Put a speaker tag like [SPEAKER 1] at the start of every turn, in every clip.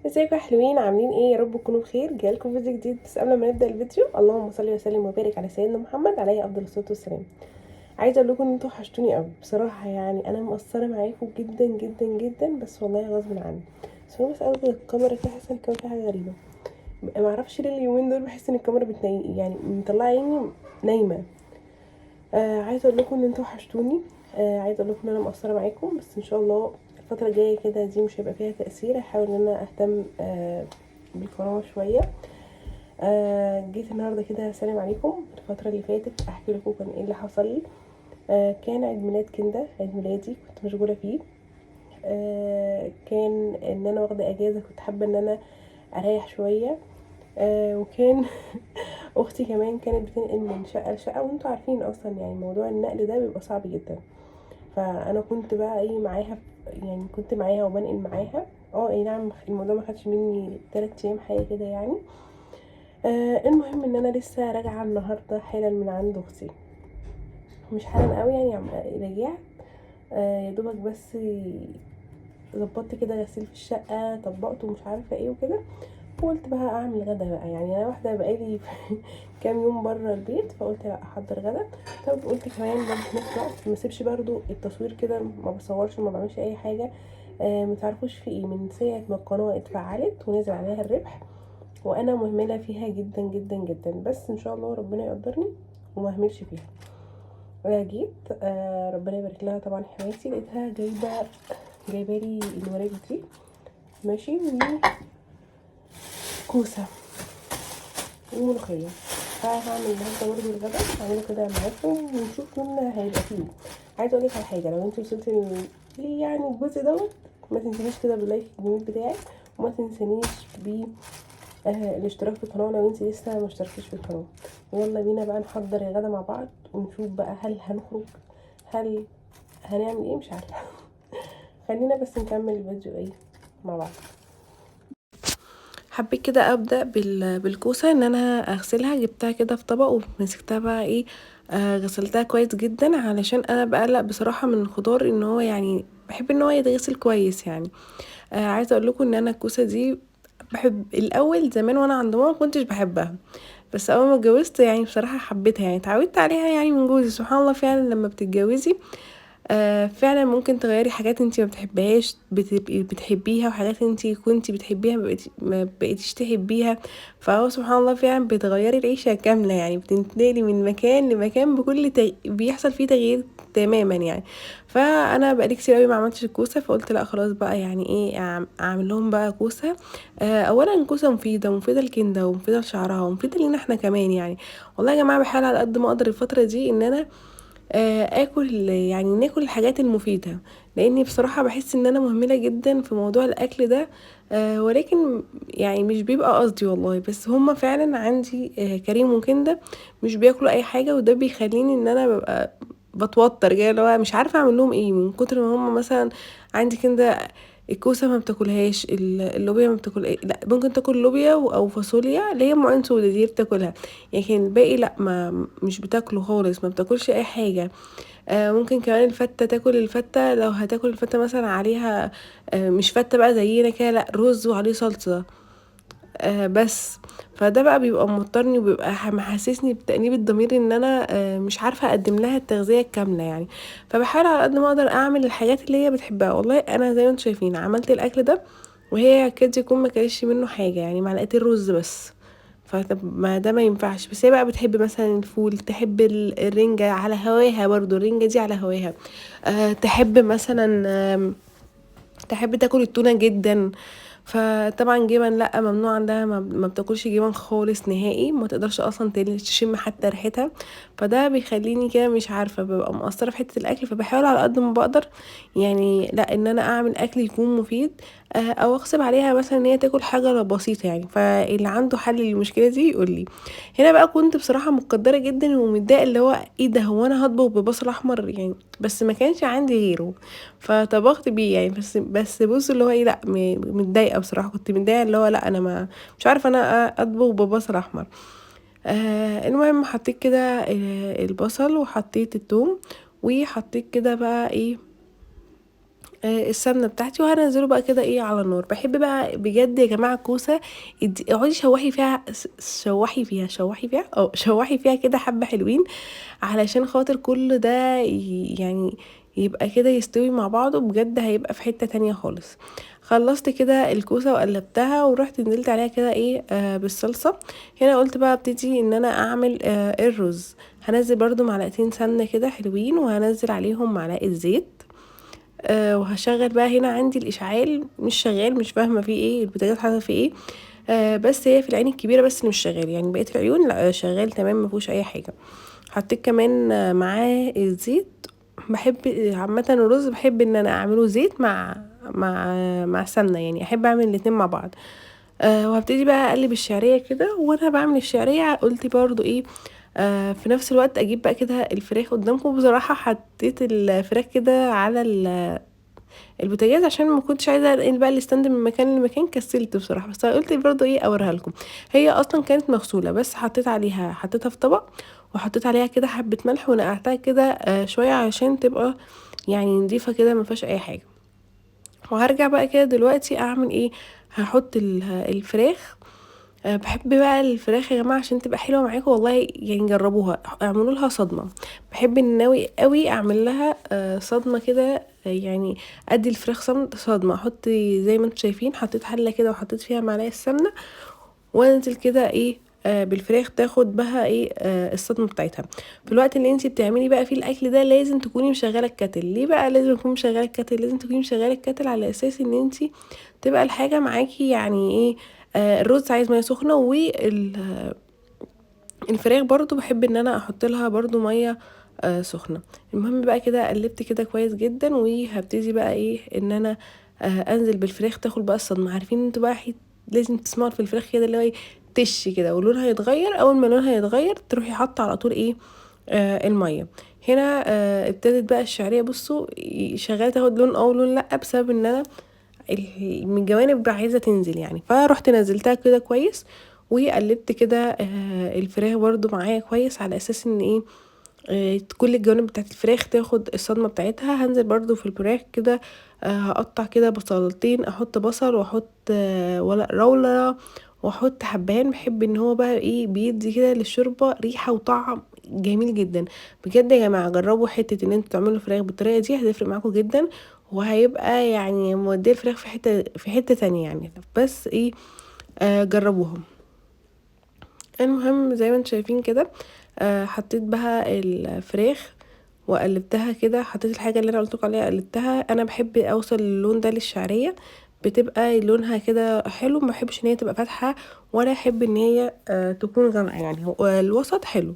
[SPEAKER 1] ازيكم يا حلوين؟ عاملين ايه؟ يا رب تكونوا بخير. جايلكم فيديو جديد. بس قبل ما نبدا الفيديو، اللهم صل وسلم وبارك على سيدنا محمد عليه افضل الصلاة والسلام. عايزه اقول لكم ان انتوا وحشتوني قوي بصراحه، يعني انا مقصرة معاكم جدا جدا جدا، بس والله غصب عني. بس انا بس اول الكاميرا كده حاسه ان الكاميرا فيها حاجة غريبة، ما اعرفش ليه اليومين دول بحس ان الكاميرا بتني، يعني مطلعه عيني نايمة. عايزه اقول لكم ان انتوا وحشتوني. عايزه اقول لكم ان انا مقصرة معاكم، بس ان شاء الله الفترة الجاية كده دي مش هيبقى فيها تاثير. هحاول ان انا اهتم بالقناة شوية. جيت النهارده كده اسلم عليكم. الفترة اللي فاتت احكي لكم كان ايه اللي حصل لي. كان عيد ميلاد كنده، عيد ميلادي كنت مشغولة فيه. كان ان انا واخده اجازه، كنت حابة ان انا اريح شوية. وكان اختي كمان كانت بتنقل من شقه لشقه، وانتوا عارفين اصلا يعني موضوع النقل ده بيبقى صعب جدا. فانا كنت بقى ايه معاها، يعني كنت معاها وبنقل معاها. اي نعم الموضوع ما خدش مني 3 ايام حاجة كده يعني. المهم ان انا لسه راجعه النهارده حالا من عند اختي، مش حالا قوي يعني، رجعت يا دوبك بس ظبطت كده غسيل في الشقة، طبقته ومش عارفه ايه وكده، وقلت بقى اعمل غدا بقى. يعني انا واحدة بقالي كام يوم بره البيت، فقلت لا احضر غدا. طب قلت كمان برضه في نفس الوقت ما اسيبش برضه التصوير كده، ما بصورش ما بعملش اي حاجة. ما تعرفوش في ايه، من ساعة ما القناة اتفعلت ونزل عليها الربح وانا مهملة فيها جدا جدا جدا، بس ان شاء الله ربنا يقدرني وما اهملش فيها. جيت ربنا يبارك لها طبعا حماتي، لقيتها جايبه لي الوراك دي ماشي، وكوسه وملوخيه. فهعمل النهارده برضه الغدا، هعمله كده معاكم ونشوف مين هيبقى فيه. عايزه اقول لك على حاجة، لو انت وصلتي يعني الجزء دوت ما تنسينيش كده بال like الجميل بتاعك، وما تنسانيش ب الاشتراك في القناة لو انت لسه ما اشتركتيش في القناة. ويلا بينا بقى نحضر الغدا مع بعض ونشوف بقى هل هنخرج، هل هنعمل ايه، مش عارفه. خلينا بس نكمل الفيديو ايه مع بعض. حبيت كده ابدا بالكوسه ان انا اغسلها، جبتها كده في طبق ومسكتها بقى ايه، غسلتها كويس جدا، علشان انا بقلق بصراحة من الخضار ان هو يعني بحب ان هو يتغسل كويس يعني. عايزه اقول لكم ان انا الكوسه دي بحب الاول زمان وانا عند ماما ما كنتش بحبها، بس اول ما اتجوزت يعني بصراحة حبيتها، يعني اتعودت عليها يعني من جوزي. سبحان الله فعلا لما بتتجوزي فعلا ممكن تغيري حاجات انتي ما بتحبهاش بتبقي بتحبيها، وحاجات انتي كنتي بتحبيها ما بقيتيش تحبيها. فهو سبحان الله فعلا بتغيري العيشة كاملة، يعني بتنتقلي من مكان لمكان بكل بيحصل فيه تغيير تماما يعني. فانا بقالي كتير قوي ما عملتش الكوسه، فقلت لا خلاص بقى يعني ايه اعمل لهم بقى كوسة. اولا كوسة مفيدة، مفيدة لكنده ومفيدة لشعرها ومفيدة لينا احنا كمان يعني. والله يا جماعة بحاول على قد ما اقدر الفترة دي ان انا اكل يعني ناكل الحاجات المفيدة، لاني بصراحة بحس ان انا مهملة جدا في موضوع الاكل ده. ولكن يعني مش بيبقى قصدي والله، بس هما فعلا عندي كريم وكنده مش بياكلوا اي حاجة، وده بيخليني ان انا ببقى بتوتر كده، اللي هو مش عارفه اعمل لهم ايه من كتر ما هما مثلا عندي كنده الكوسه ما بتاكلهاش، اللوبيا ما بتاكل إيه، لا ممكن تاكل لوبيا او فاصوليا اللي هي معين سودا دي بتاكلها، لكن الباقي لا ما مش بتاكله خالص، ما بتاكلش اي حاجة. ممكن كمان الفته، تاكل الفته لو هتاكل الفته مثلا عليها مش فته بقى زينا كده، لا رز وعليه صلصه بس. فده بقى بيبقى موترني وبيبقى محسسني بتأنيب الضمير ان انا مش عارفه اقدم لها التغذية الكاملة يعني. فبحاول على قد ما اقدر اعمل الحاجات اللي هي بتحبها. والله انا زي ما انتم شايفين عملت الاكل ده وهي كاد يكون ما كانش منه حاجة، يعني معلقتين رز بس، فطب ما ده ما ينفعش. بس هي بقى بتحب مثلا الفول، تحب الرنجة على هواها، برضو الرنجة دي على هواها. تحب مثلا تحب تاكل التونة جدا. فطبعا جبن لا ممنوع عندها، ما بتاكلش جبن خالص نهائي، ما تقدرش اصلا تشم حتى ريحتها. فده بيخليني كده مش عارفه ببقى مقصرة في حتة الاكل. فبحاول على قد ما بقدر يعني لا ان انا اعمل اكل يكون مفيد، او اغصب عليها مثلا ان هي تاكل حاجة بسيطة يعني. فاللي عنده حل للمشكلة دي يقول لي. هنا بقى كنت بصراحة مقدره جدا ومتضايقه، اللي هو ايه ده، هو انا هطبخ ببصل احمر يعني، بس ما كانش عندي غيره فطبخت بيه يعني. بس بص اللي هو ايه، لا متضايقة بصراحة، كنت متضايقة اللي هو لا انا ما مش عارفه انا اطبخ ببصل احمر. المهم حطيت كده البصل وحطيت الثوم، وحطيت كده بقى ايه السمنة بتاعتي، وهنزله بقى كده ايه على النار. بحب بقى بجد يا جماعة الكوسه، اقعدي شوحي فيها، شوحي فيها شوحي فيها او شوحي فيها كده حبه حلوين، علشان خاطر كل ده يعني يبقى كده يستوي مع بعضه، بجد هيبقى في حتة تانية خالص. خلصت كده الكوسه وقلبتها، ورحت نزلت عليها كده ايه بالصلصه. هنا قلت بقى ابتدي ان انا اعمل الرز. هنزل برضو معلقتين سمنه كده حلوين، وهنزل عليهم معلقه زيت، وهشغل بقى. هنا عندي الاشعال مش شغال، مش فاهمه فيه ايه، البوتاجاز حصل فيه ايه، بس هي في العين الكبيرة بس اللي مش شغال، يعني بقية العيون لا شغال تمام ما فيهوش اي حاجة. حطيت كمان معاه الزيت. بحب عامة الرز، بحب ان انا اعمله زيت مع سمنه، يعني احب اعمل الاتنين مع بعض. وهبتدي بقى اقلب الشعرية كده. وانا بعمل الشعرية قلت برضو ايه، في نفس الوقت اجيب بقى كده الفراخ قدامكم. بصراحة حطيت الفراخ كده على البوتاجاز عشان ما كنتش عايزه انقل بقى ال stand من مكان لمكان، كسلت بصراحة، بس قلت برضو ايه اوريها لكم. هي اصلا كانت مغسوله، بس حطيتها في طبق وحطيت عليها كده حبه ملح، ونقعتها كده شوية عشان تبقى يعني نضيفه كده ما فيهاش اي حاجة. وهرجع بقى كده دلوقتي اعمل ايه، هحط الفراخ. بحب بقى الفراخ يا جماعة عشان تبقى حلوة معاكم والله، يعني جربوها، اعملوا لها صدمة. بحب الناوي قوي اعمل لها صدمة كده، يعني ادي الفراخ صدمة. احط زي ما انتم شايفين، حطيت حله كده وحطيت فيها معلقه السمنة، وانزل كده ايه بالفراخ تاخد بها ايه الصدمة بتاعتها. في الوقت اللي انتي بتعملي بقى فيه الاكل ده لازم تكوني مشغله ال kettle. ليه بقى لازم تكوني مشغله ال kettle؟ لازم تكوني مشغله ال kettle على اساس ان انتي تبقى الحاجة معاكي يعني ايه، الرز عايز مية سخنة، والفراخ برضو بحب ان انا احط لها برضو مية سخنة. المهم بقى كده قلبت كده كويس جدا، وهبتدي بقى ايه ان انا انزل بالفراخ تاخد بقى الصدمة. عارفين انتوا بقى لازم تسمعوا في الفراخ كده اللي هو ايه تش كده، ولونها يتغير. اول ما لونها يتغير تروحي حاطه على طول ايه المية. هنا ابتدت بقى الشعرية، بصوا شغالة تاخد لون او لون لا، بسبب ان انا من الجوانب بقى عايزه تنزل يعني، فروحت نزلتها كده كويس وقلبت كده الفراخ برضو معايا كويس، على اساس ان ايه كل الجوانب بتاعت الفراخ تاخد الصدمة بتاعتها. هنزل برضو في الفراخ كده، هقطع كده بصلتين، احط بصل واحط ورق لورا واحط حبهان. بحب ان هو بقى ايه بيدي كده للشوربه ريحه وطعم جميل جدا. بجد يا جماعة جربوا حتة ان انتوا تعملوا فراخ بالطريقة دي، هتفرق معاكم جدا، وهيبقى يعني موديه الفراخ في حتة تانية يعني. بس ايه جربوها. المهم زي ما انتم شايفين كده، حطيت بها الفراخ وقلبتها كده، حطيت الحاجة اللي انا قلت لكم عليها قلبتها. انا بحب اوصل اللون ده للشعريه، بتبقى لونها كده حلو، ما بحبش ان هي تبقى فاتحة ولا احب ان هي تكون غامقه، يعني هو الوسط حلو.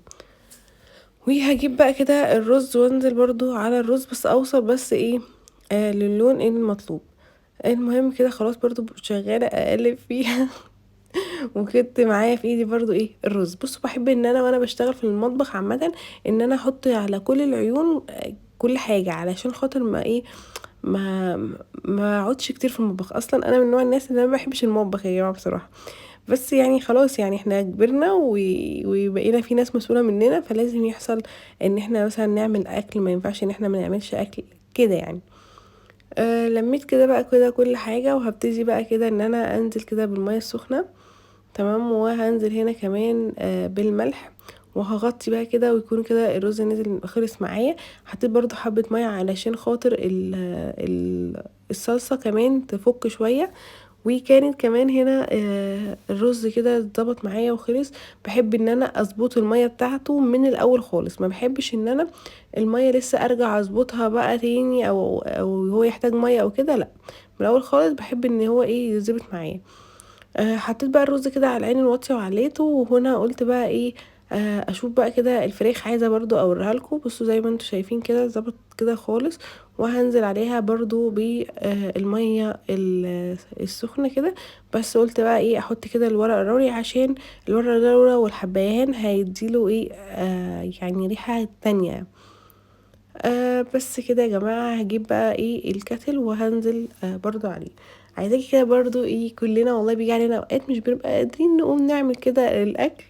[SPEAKER 1] وهجيب بقى كده الرز وانزل برضو على الرز، بس اوصل بس ايه للون المطلوب. المهم كده خلاص برضو شغالة اقلب فيها وكنت معايا في ايدي برضو ايه الرز. بصوا بحب ان انا وانا بشتغل في المطبخ عامة ان انا احط على كل العيون كل حاجة، علشان خاطر ما ايه ما اقعدش كتير في المطبخ. اصلا انا من نوع الناس اللي انا ما بحبش المطبخ يا جماعة بصراحة، بس يعني خلاص يعني احنا كبرنا وبقينا في ناس مسؤولة مننا، فلازم يحصل ان احنا مثلا نعمل اكل، ما ينفعش ان احنا ما نعملش اكل كده يعني. لميت كده بقى كده كل حاجة، وهبتدي بقى كده ان انا انزل كده بالمية السخنة، تمام. وهنزل هنا كمان بالملح، وهغطي بقى كده، ويكون كده الرز نزل خلص معايا. حطيت برضو حبة مية علشان خاطر الصلصة كمان تفك شوية. وكانت كمان هنا الرز كده اتظبط معايا وخلص. بحب ان انا اظبط المية بتاعته من الاول خالص، ما بحبش ان انا المية لسه ارجع اظبطها بقى تاني او هو يحتاج مية او كده، لا من الاول خالص بحب ان هو ايه يظبط معايا. حطيت بقى الرز كده على العين الواطيه وعليته. وهنا قلت بقى ايه اشوف بقى كده الفراخ، عايزه برضو اوريها لكم. بصوا زي ما انتم شايفين كده ظبط كده خالص، وهنزل عليها برضو بالمية السخنة كده. بس قلت بقى ايه احط كده الورق الروري، عشان الورق الروري والحبهان هيديله ايه يعني ريحه تانية. بس كده يا جماعة. هجيب بقى ايه الكتل وهنزل برضو عليه. عايزاكي كده برضو ايه، كلنا والله بيجي علينا اوقات مش بنبقى قادرين نقوم نعمل كده الاكل،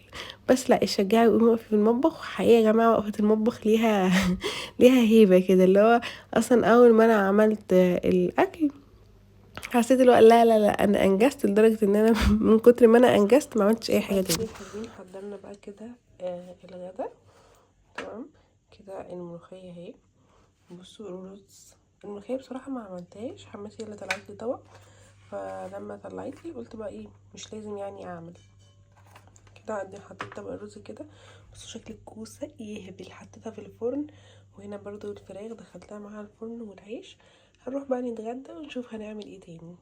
[SPEAKER 1] بس لا اتشجعي وقومي اقفي في المطبخ. وحقيقة يا جماعة وقفه المطبخ ليها ليها هيبة كده، اللي هو اصلا اول ما انا عملت الاكل حسيت اللي هو لا لا لا انا انجزت، لدرجة ان انا من كتر ما انا انجزت ما عملتش اي حاجة تاني. حلوين حضرنا بقى كده الغدا تمام كده. الملوخية اهي، بصوا الرز، الملوخية بصراحة ما عملتهاش، حماتي هي اللي طلعت لي طبق، فلما طلعت لي قلت بقى ايه مش لازم يعني اعمل كده. عندي حطيت طبق الرز كده، بصوا شكل الكوسه يهبل، حطيتها في الفرن. وهنا برضو الفراخ دخلتها معاها الفرن والعيش. هنروح بقى نتغدى ونشوف هنعمل ايه تاني.